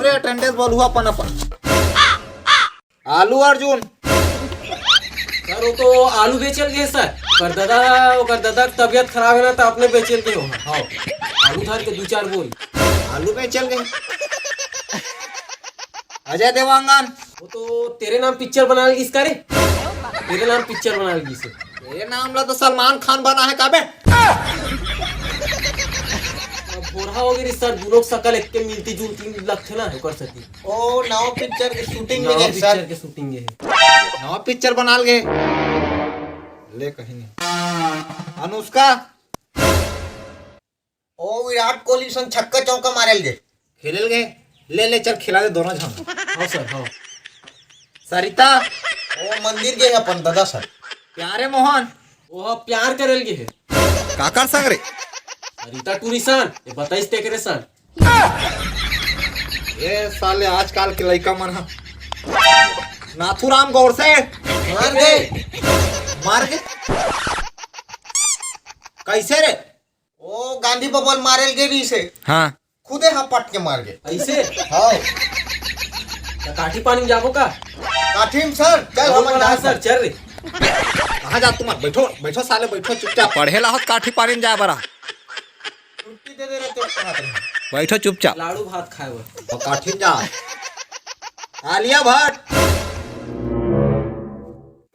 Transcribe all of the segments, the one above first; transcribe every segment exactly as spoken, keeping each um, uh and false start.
Attendance बोलहू अपन अपन। आलू अर्जुन। सर, वो तो आलू बेचल गए सर। ओकर दादा, ओकर दादा के तबीयत खराब है ना, तो अपने बेचल गए हो। हाँ, आलू धर के दू चार बोरी। आलू बेचल गए। अजय देवांगन। वो तो तेरे नाम पिक्चर बनाल गिस का रे? तेरे नाम पिक्चर बनाल गिस है। तेरे नाम ला तो सलमान खान बना है का बे? अब बोरहा हो गई सर, दोनों की शकल एक के मिलती जुलती लगथे ना, ओकर सेती। ओ, नवा पिक्चर के शूटिंग में नवा गए सर। पिक्चर के शूटिंग है। नवा पिक्चर बनाल गए। ले कहीं नहीं। अनुष्का। ओ, विराट कोहली सन छक्का चौका मारेल गए। खेलेल गए। ले ले चल खिला दे दोनों झन। हाँ सर, हाँ। सरिता। ओ, मंदिर गए अपन दादा सर। प्यारे मोहन। वो प्यार करेल गए है। काकर संग रे? सरिता टूरी सन, ये बताइस तेकरे सन। ये साले आजकल के लइका मन ह। नाथुराम गौर से। मार दे। मार दे। कैसे रे? ओ, गांधी बबल मारेल गे रहिस हे। हाँ। खुदे हा पट के मार गे। ऐसे? हाँ। तो काठी पानी में जाबो का? काठी में सर, चल बहुत हमन बड़ा जात सर, हन। चल रे। कहाँ जात तुम? बैठो, बैठो साले, बैठो चुपचाप। पढ़े ला होत काठी पानी में जाए बरा। छुट्टी दे दे रहे तो कहाँ थे? बैठो चुपचाप। लाड़ू भात खाए बर। तो काठी में जा। आलिया भट्ट।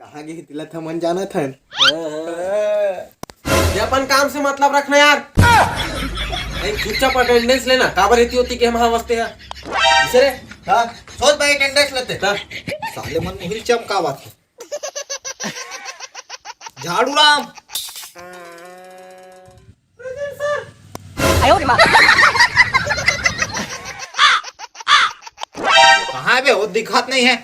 कहाँ गे हे तिला त हमन जानत हन। ये अपन काम से मतलब रखना यार। नहीं, चुपचाप अटेंडेंस लेना, काबर रहती होती कि हम हाँ वस्ते हैं। इसे रे। हाँ, सोच भाई अटेंडेंस लेते। हाँ। साले मन मुहिल चमकावत हे। झाड़ू राम। कहाँ बे? वो दिखात नहीं है।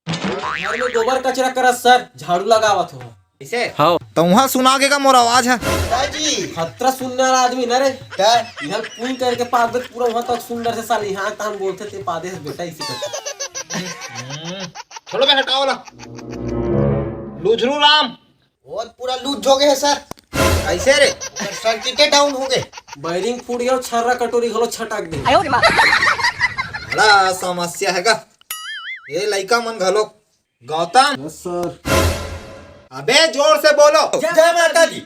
घर में गोबर कचरा करत सर, झाड़ू लगावत हो। इसे? हाँ। तो वहाँ सुना के का मोर आवाज है? दादाजी। खतरा सुनने वाला आदमी ना रे। क्या? इधर कुल करके पाद पूरा वहाँ तक सुंदर से साली हाँ तान बोलते थे पादे से बेटा इसी करके। हम्म, छोड़ो बे, हटाओ ला। लुझरू राम। वो पूरा लूज हो गए है सर। कैसे रे? सर सर्किटे डाउन हो गए। वायरिंग फूट गया, छर्रा कटोरी घलो छटक दे। बड़ा समस्या है का? ये लइका मन घलो। गौतम। Yes sir. अबे जोर से बोलो। जय माता दी।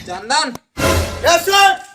चंदन। Yes sir.